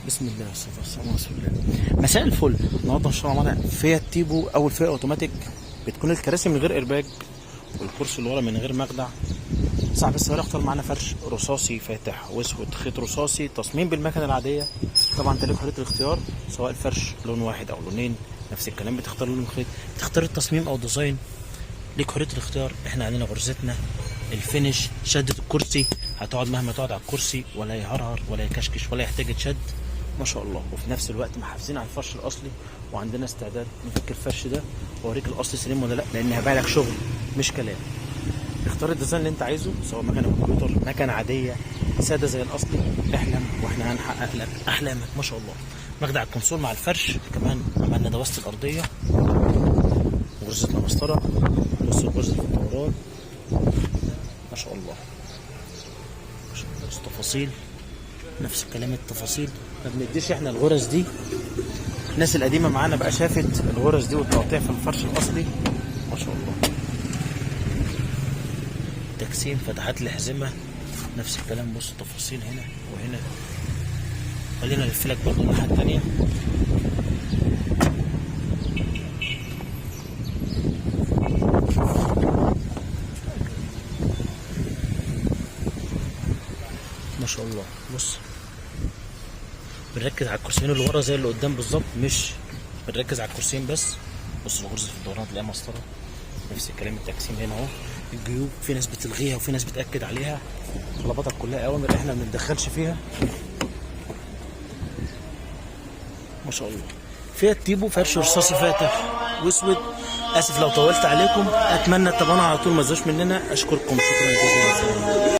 بسم الله والصلاة والسلام على رسول الله. مساء الفل. النهارده ان شاء الله معانا فيات تيبو، اول فئة اوتوماتيك، بتكون الكراسي من غير ايرباج والكرسي اللي ورا من غير مخدع. صاحب السيارة اختار معانا فرش رصاصي فاتح واسود، خيط رصاصي، تصميم بالمكنه العادية. طبعا انت لك حرية الاختيار، سواء الفرش لون واحد او لونين، نفس الكلام بتختار لون الخيط، تختار التصميم او design، ليك حرية الاختيار. احنا عندنا غرزتنا ال finish، شدة الكرسي هتقعد مهما تقعد على الكرسي ولا يهرهر ولا يكشكش ولا يحتاج يتشد، ما شاء الله. وفي نفس الوقت محافظين على الفرش الاصلي، وعندنا استعداد نفك الفرش ده واوريك الاصل سليم ولا لا، لان هبيع لك شغل مش كلام. اختار ال design اللي انت عايزه، سواء مكنه كمبيوتر، مكنه عادية ساده زي الاصلي. احلم واحنا هنحقق لك احلامك، ما شاء الله. مخدع الكونسول مع الفرش، كمان عملنا دواسه الارضية، غرزتنا مسطره، بص غرزه الدوران، ما شاء الله. بص التفاصيل، نفس الكلام التفاصيل. ما بنديش احنا الغرز دي، الناس القديمة معانا بقى شافت الغرز دي والتقطيع في الفرش الاصلي، ما شاء الله. تقسيم فتحات الحزمة، نفس الكلام. بص التفاصيل هنا وهنا. خلينا نلف لك برضه الناحية التانية. ما شاء الله. بص بنركز على الكرسيين اللي ورا زي اللي قدام بالظبط، مش بنركز على الكرسيين بس. بص الغرزه في الدوران تلاقيها مسطرة، نفس الكلام التقسيم هنا اهو. الجيوب في ناس بتلغيها وفي ناس بتاكد عليها. طلباتك كلها اوامر، احنا ما بنتدخلش فيها، ما شاء الله. فيها تيبو فرش رصاصي فاتح واسود. اسف لو طولت عليكم، اتمنى تتابعونا على طول، ما تزهقوش مننا. اشكركم شكرا جزيلا.